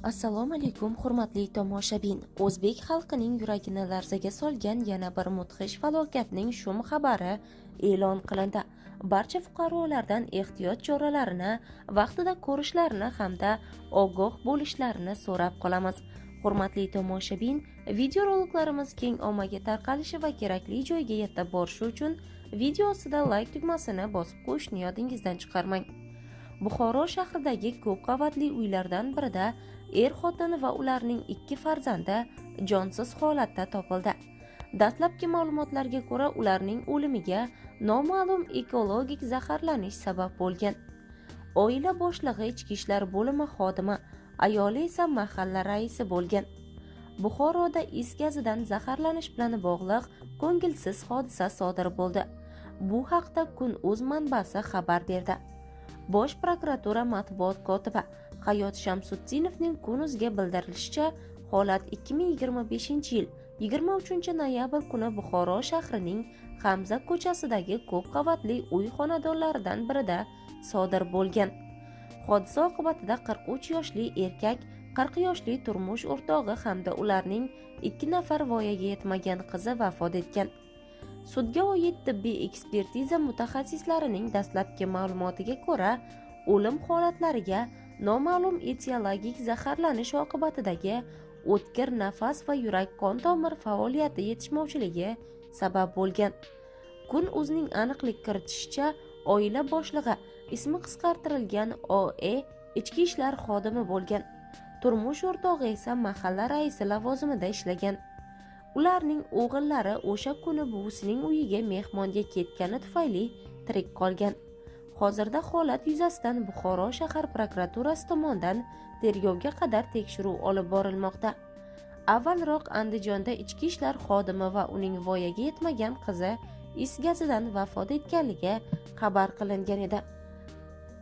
Assalomu alaykum, hurmatli tomoshabin. O'zbek xalqining yuragini larzaga solgan yana bir mudhish falokatning shum xabari e'lon qilindi. Barcha fuqarolardan ehtiyot choralarini vaqtida ko'rishlarini hamda ogoh bo'lishlarini so'rab qolamiz. Hurmatli tomoshabin, videoroliklarimiz keng ommaga tarqalishi va kerakli joyga yetib borishi uchun video ostida like tugmasini bosib qo'yishni yodingizdan chiqarmang. Buxoro shahridagi ko'p qavatli uylardan birida er-xotin va ularning 2 farzandi jonsiz holatda topildi. Dastlabki ma'lumotlarga ko'ra, ularning o'limiga noma'lum ekologik zaharlanish sabab bo'lgan. Oila boshlig'i ichki ishlar bo'limi xodimi, ayoli esa mahalla raisi bo'lgan. Buxoroda is gazidan zaharlanish bilan bog'liq ko'ngilsiz hodisa sodir bo'ldi. Bu haqda Kun.uz manbasi xabar berdi. Bosh prokuratura matbuot kotibi Hayot Shamsutdinovning Kun.uzga bildirilishicha, holat 2025-yil 23-noyabr kuni Buxoro shahrining Hamza ko'chasidagi ko'p qavatli uy xonadonlaridan birida sodir bo'lgan. Hodisa oqibatida 43 yoshli erkak, 40 yoshli turmush o'rtog'i hamda ularning 2 nafar voyaga yetmagan qizi vafot etgan. Sudga oid tibbiy ekspertiza mutaxassislarining dastlabki ma'lumotiga ko'ra, o'lim holatlariga noma'lum etiologik zaharlanish oqibatidagi o'tkir nafas va yurak-qon tomir faoliyati yetishmovchiligi sabab bo'lgan. Kun.uzning aniqlik kiritishicha, oila boshlig'i ismi qisqartirilgan OE ichki ishlar xodimi bo'lgan. Turmush o'rtog'i esa mahalla raisi lavozimida ishlagan. Ularning o'g'illari o'sha kuni buvisining uyiga mehmonga ketgani tufayli tirik qolgan. Hozirda holat yuzasidan Buxoro shahar prokuraturasi tomonidan tergovga qadar tekshiruv olib borilmoqda. Avvalroq Andijonda ichki ishlar xodimi va uning voyaga yetmagan qizi is gazidan vafot etganligi xabar qilingan edi.